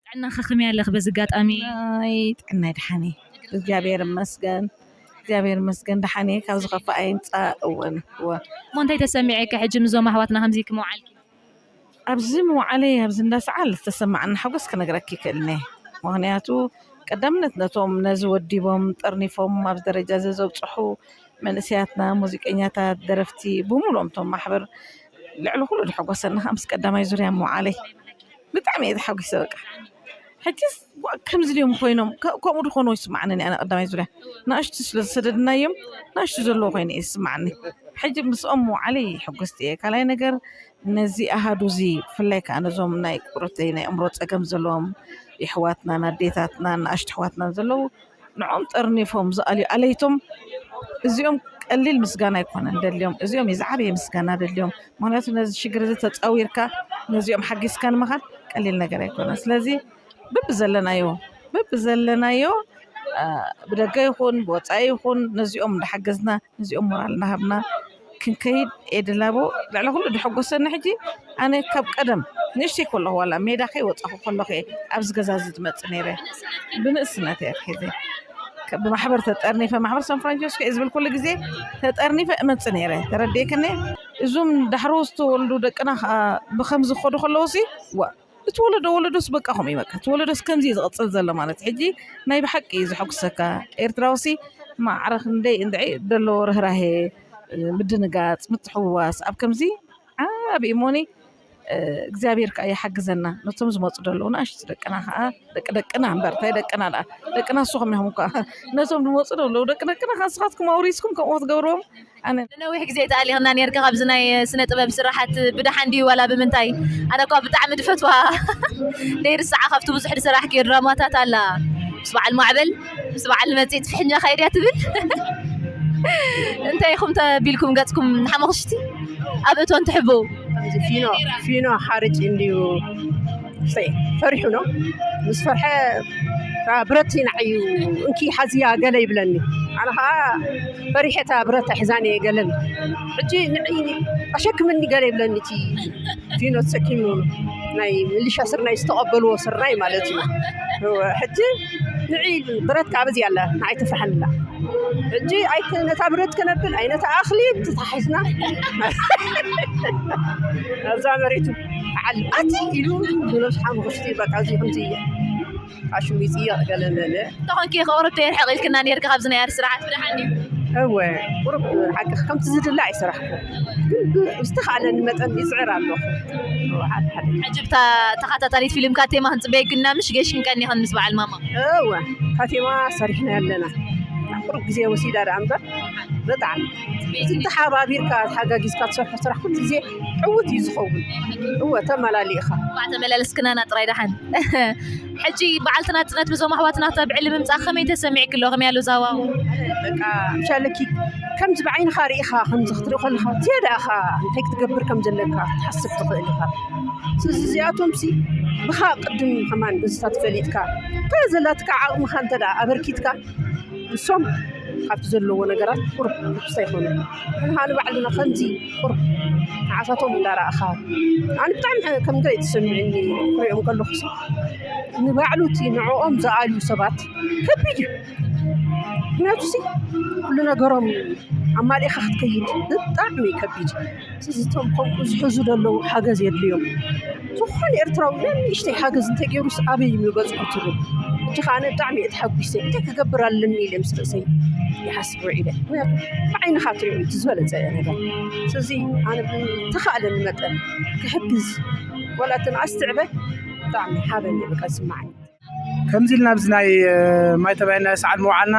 ጥዕናኸ ከመይ ኣለኺ? በዚ ኣጋጣሚ ናይ ጥዕናይ ደሓን እየ። እግዚኣብሔር ይመስገን። እግዚኣብሔር ይመስገን፣ ደሓን እየ። ካብ ዝኸፍእ ኣይምጻእ። እወን፣ እወ። እሞ እንታይ ተሰሚዐኪ ሕጂ ምስዞም ኣሕዋትና ከምዚ ክምውዓልኪ? ኣብዚ ምውዓለይ፣ ኣብዚ እንዳሰዓል ዝተሰማዓኒ ሓጎስ ክነግረኪ ይክእልኒ። ምኽንያቱ ቀዳምነት ነቶም ነዚ ወዲቦም፣ ጠርኒፎም ኣብዚ ደረጃ እዚ ዘብጽሑ መንእሰያትና፣ ሙዚቀኛታት፣ ደረፍቲ፣ ብምሉኦም እቶም ማሕበር ልዕሊ ኩሉ ዝሐጎሰኒ ከዓ ምስ ቀዳማይ ዙርያ ምውዓለይ። ብጣዕሚ እየ ተሓጒሰ በቃ። ሕጂስ ዋ-፣ ከምዚ ድዮም ኮይኖም? ከ-፣ ከምኡ ድኾኑ ይስማዓኒ ኣነ ቀዳማይ ዙርያ። ንኣሽቱ ስለ ዝሰደድናዮም፣ ንኣሽቱ ዘለዉ ኮይኑ እዩ ዝስማዓኒ። ሕጂ ምስኦም ምውዓለይ ሕጉስቲ እየ። ካልኣይ ነገር፣ ነዚ ኣሃዱ እዚ፣ ብፍላይ ከዓ ነዞም ናይ ቁርተይ ናይ ኣእምሮ ጸገም ዘለዎም የሕዋትናን ኣዴታትናን ንኣሽቱ ኣሕዋትናን ዘለዉ፣ ንዖም ጠርኒፎም ዝኣልዩ ኣለይቶም፣ እዚኦም ቀሊል ምስጋና ኣይኮነን ደልዮም። እዚኦም እዩ ዝዓበየ ምስጋና ደልዮም። ምኽንያቱ ነዚ ሽግር እዚ ተጻዊርካ ነዚኦም ሓጊዝካ ንምኻድ ቀሊል ነገር ኣይኮነን። ስለዚ በብዘለናዮ፣ በብዘለናዮ፣ አ፣ ብደገ ይኹን ብወጻኢ ይኹን ነዚኦም እንዳሓገዝና፣ ነዚኦም ሞራል እናሃብና ክንከይድ እየ ድላቦ። ልዕሊ ኩሉ ድሕጎሰኒ ሕጂ ኣነ ካብ ቀደም ንእሽተይ ከለኹ ዋላ ሜዳ ከይወጻኹ ከለኹ እየ ኣብዚ ገዛ እዚ ዝመጽእ ነይረ። ብንእስነት እየ ኣትሒዘ። ከ-፣ ብማሕበር ተጠርኒፈ፣ ማሕበር ሳን ፍራንቸስኮ እየ ዝብል ኩሉ ግዜ ተጠርኒፈ እመጽእ ነይረ። ተረዲእክኒ? እዞም ዳሕሮ ዝተወልዱ ደቅና ኸኣ ብኸምዚ ክኸዱ ከለዉሲ፣ ዋ፣ እቲ ወለዶ ወለዶስ በቃ ከምኡ እዩ በቃ። እቲ ወለዶስ ከምዚ እዩ ዝቕጽል ዘሎ ማለት እዩ። ሕጂ ናይ ብሓቂ እዩ ዘሐጉሰካ። ኤርትራውሲ ማዕረ ክንደይ እንድዒ ደሎ ርህራሄ፣ ምድንጋፅ፣ ምትሕውዋስ ኣብ ከምዚ ዓብዪ እሞኒ እግዚኣብሔር ከዓ ይሓግዘና። ነቶም ዝመፁ ዘለዉ ንኣሽቱ ደቅና ከዓ፣ ደቂ ደቅና እምበር እንታይ ደቅና ደኣ፣ ደቅና ንስኹም ኢኹም እኳ። ነቶም ዝመፁ ዘለዉ ደቂ ደቅና ከዓ ንስኻትኩም ኣውሪስኩም ከምኡ ክትገብርዎም ኣነ ንነዊሕ ግዜ ተኣሊኽና ነርካ ካብዚ ናይ ስነ ጥበብ ስራሓት። ብደሓን ድዩ ዋላ ብምንታይ? ኣነ እኳ ብጣዕሚ ድፈትዋ ደይርስዓ ካብቲ ብዙሕ ድሰራሕክዮ ድራማታት ኣላ፣ ምስ በዓል ማዕበል፣ ምስ በዓል መፂ ትፍሕኛ ካይድያ ትብል። እንታይ ኢኹም ተቢልኩም ገፅኩም ሓመኽሽቲ ኣብ እቶን ትሕብኡ? ከምዚ ፊኖ ፊኖ ሓርጭ እንድዩ ፈሪሑ ነው ምስ ፈርሐ ብረት ንዓዩ እንኪ ሓዝያ ገለ ይብለኒ። ኣነ ከዓ ፈሪሐ እታ ብረት ኣሕዛኒ እየ ገለ ሕጂ ንዕይ ኣሸክምኒ ገለ ይብለኒ እቲ ፊኖ ተሰኪሙ ናይ ሚሊሻ ስርናይ ዝተቐበልዎ ስርናይ ማለት እዩ። ሕጂ ንዕይ ብረት ከዓ በዚ ኣላ ንዓይ ተፍርሐኒ ኣላ። ሕጂ ኣይተ ነታ ብረት ከነብል ኣይ ነታ ኣኽሊ ተታሒዝና ኣብዛ መሬቱ ዓል ኣቲ ኢሉ ብነብሱ ሓሙኽሽቲ በቃ እዚ ከምዚ እየ ኣሽሚፅዮ ገለ መለ እንተኾንኪ ከቕርብ ተየርሕቕ ኢልክና ነርኪ ካብዚ ናይ ኣር ስራሓት ብደሓን ድዩ? እወ ቁሩብ ሓቂ ከምቲ ዝድለ ኣይሰራሕኩ ግን ብዝተኻእለኒ መጠን ይፅዕር ኣለኹ። ሓደ ሓደ ሕጂ ብታ ተኸታታሊት ፊልም ካቴማ ክንፅበየኪ እና ምሽ ጌሽ ክንቀኒ ይኽን ምስ በዓል ማማ እወ ካቴማ ሰሪሕና ኣለና ቁሩብ ግዜ ወሲዳ ደኣ እምበር ብጣዕሚ እዚ ተሓባቢርካ ተሓጋጊዝካ ትሰርሖ ስራሕ ኩሉ ግዜ ዕውት እዩ ዝኸውን። እወ ተመላሊእኻ። እንኳዕ ተመላለስክናና ጥራይ ደሓን። ሕጂ በዓልቲ ናጽነት ምስዞም ኣሕዋትና ተብዕሊ ምምጻእ ከመይ ተሰሚዕኪ ኣሎ? ከመይ ኣሎ ዛዋው? በቃ ምሻለኪ ከምዚ ብዓይንኻ ርኢኻ ከምዚ ክትርኢ ከለኻ ዝያዳ ኢኻ እንታይ ክትገብር ከም ዘለካ ክትሓስብ ትኽእል ኢኻ። ስለዚ እዚኣቶም ሲ ብኻ ቅድም ከማን በዝታት ፈሊጥካ እታ ዘላትካ ዓቕምኻ እንተ ደኣ ኣበርኪትካ ንሶም ካብቲ ዘለዎ ነገራት ቁሩብ ርሑስታ ይኾኑ። ንሕና ንባዕልና ከምዚ ቁሩብ ንዓታቶም እንዳረኣኻ ኣነ ብጣዕሚ ከም ገለ እዩ ተሰሚዑኒ ክሪኦም ከለኹ ንባዕሉ እቲ ንዕኦም ዝኣልዩ ሰባት ከቢድ እዩ። ምክንያቱ ሲ ኩሉ ነገሮም ኣማሊእኻ ክትከይድ ብጣዕሚ ከቢድ እዩ። ስለዚ እቶም ከምኡ ዝሕዙ ዘለዉ ሓገዝ የድልዮም። ዝኾነ ኤርትራዊ ንእሽተይ ሓገዝ እንተገይሩስ ኣበይ እዩ ገፁ ትብል። ሕጂ ከዓ ኣነ ብጣዕሚ እየ ተሓጒሰ። እንታይ ክገብር ኣለኒ ኢለ ምስ ርእሰይ ይሓስብ ውዒለ። ምክንያቱ ብዓይንኻ ትሪኦ እዩ እቲ ዝበለፀ ነገር። ስለዚ ኣነ ብተኻእለኒ መጠን ክሕግዝ ዋላ እቲ ንኣስ ትዕበ ብጣዕሚ ሓበን እዩ በቃ ዝስምዓኒ። ከምዚ ኢልና ኣብዚ ናይ ማይ ተባሂልና ሰዓል ምውዓልና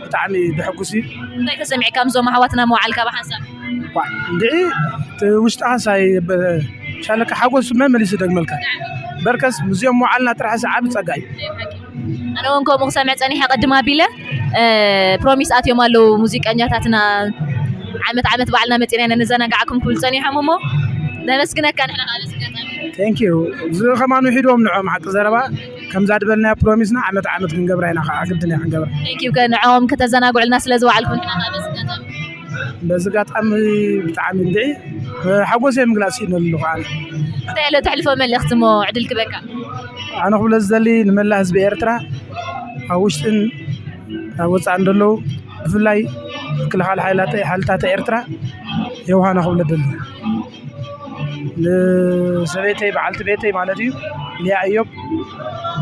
ብጣዕሚ ደሕጉስ እዩ። እንታይ ተሰሚዕካ ምስዞም ኣሕዋትና ምውዓልካ ብሓንሳብ? ኳ እንድዒ እቲ ውሽጥኻስ ኣይ ሻለካ ሓጎስ መመሊሱ ደግመልካ በርከስ ምስዚኦም ምውዓልና ጥራሕ ዓቢ ጸጋ እዩ። ኣነ እውን ከምኡ ክሰምዕ ጸኒሐ ቅድም ኣቢለ ፕሮሚስ ኣትዮም ኣለዉ ሙዚቀኛታትና ዓመት ዓመት ባዕልና መጺና ኢና ነዘናግዓኩም ክብል ጸኒሖም እሞ ነመስግነካ ንሕና ከዓ በዚ ኣጋጣሚ thank you እዚ ከማን ውሒድዎም ንዕኦም ሓቂ ዘረባ ከምዛ ድበልናያ ፕሮሚስና ዓመት ዓመት ክንገብራ ኢና ከዓ ግድን እያ ክንገብራ thank you ንዕኦም ከተዘናግዑልና ስለ ዝወዓልኩም ንሕና ከዓ በዚ ኣጋጣሚ በዚ ኣጋጣሚ ብጣዕሚ እንድዒ ሓጎሰይ ምግላፅ ስኢነሉ ኣለኹ ኣነ እንታይ ኣሎ ተሕልፎ መልእኽቲ እሞ ዕድል ክበካ ኣነ ክብሎ ዝደሊ ንመላእ ህዝቢ ኤርትራ ኣብ ውሽጥን ኣብ ወፃእን ዘለዉ ብፍላይ ምክልኻል ሓይልታት ኤርትራ የውሃና ክብሎ ደሊ ንሰበይተይ በዓልቲ ቤተይ ማለት እዩ ሊያ እዮብ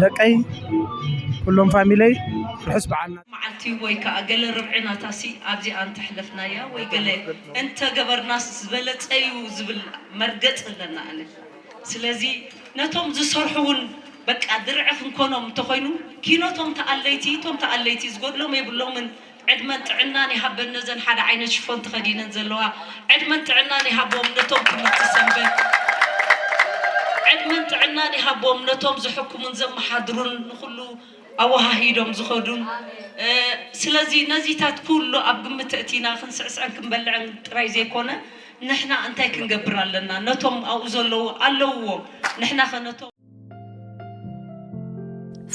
ደቀይ ኩሎም ፋሚለይ ርሑስ በዓልና መዓልቲ ወይ ከዓ ገለ ርብዒ ናታሲ ኣብዚኣ እንተሕለፍናያ ወይ ገለ እንተገበርናስ ዝበለፀ እዩ ዝብል መርገፂ ኣለና ኣነ ስለዚ ነቶም ዝሰርሑ እውን በቃ ድርዒ ክንኮኖም እንተኾይኑ ኪኖቶም ተኣለይቲ እቶም ተኣለይቲ ዝጎድሎም የብሎምን ዕድመን ጥዕናን ይሃበን ነዘን ሓደ ዓይነት ሽፎን ተኸዲነን ዘለዋ ዕድመን ጥዕናን ይሃቦም ነቶም ትምህርቲ ሰንበት ዕድመን ጥዕናን ይሃቦም ነቶም ዝሕክሙን ዘመሓድሩን ንኹሉ ኣወሃሂዶም ዝኸዱን ስለዚ ነዚታት ኩሉ ኣብ ግምት እቲና ክንስዕስዕን ክንበልዕን ጥራይ ዘይኮነ ንሕና እንታይ ክንገብር ኣለና ነቶም ኣብኡ ዘለዉ ኣለውዎ ንሕና ኸ ነቶም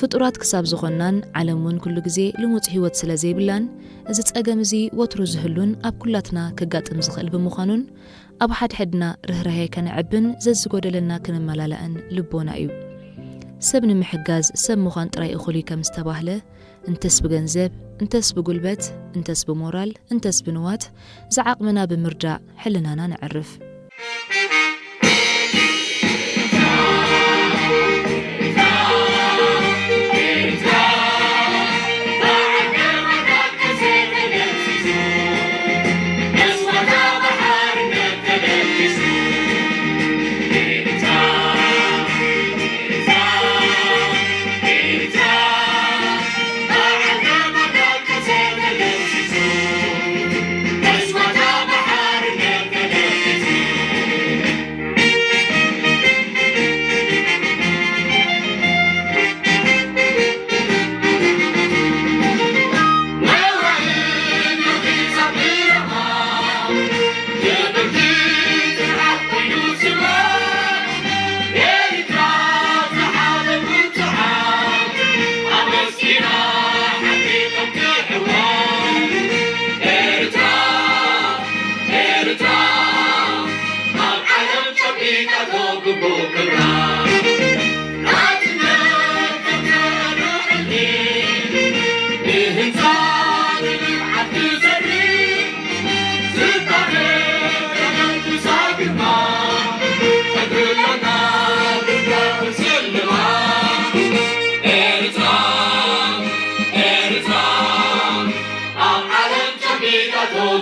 ፍጡራት ክሳብ ዝኾንናን ዓለም እውን ኩሉ ግዜ ልሙጽ ህይወት ስለ ዘይብላን እዚ ጸገም እዚ ወትሩ ዝህሉን ኣብ ኩላትና ከጋጥም ዝኽእል ብምዃኑን ኣብ ሓድሕድና ርህራሄ ከነዕብን ዘዝጎደለና ክንመላላእን ልቦና እዩ። ሰብ ንምሕጋዝ ሰብ ምዃን ጥራይ እኹል እዩ ከም ዝተባህለ እንተስ ብገንዘብ፣ እንተስ ብጉልበት፣ እንተስ ብሞራል፣ እንተስ ብንዋት ዝዓቕምና ብምርዳእ ሕልናና ነዕርፍ።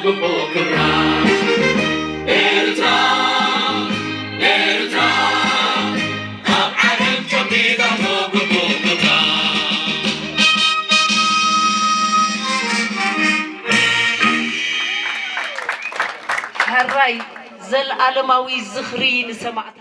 ግቡእ ክብራ ኤርትራ፣ ኤርትራ፣ ኣብ ዓለም ጨቢጣቶ ግቡእ ክብራ። ሕራይ፣ ዘልኣለማዊ ዝኽሪ ንሰማዕታ።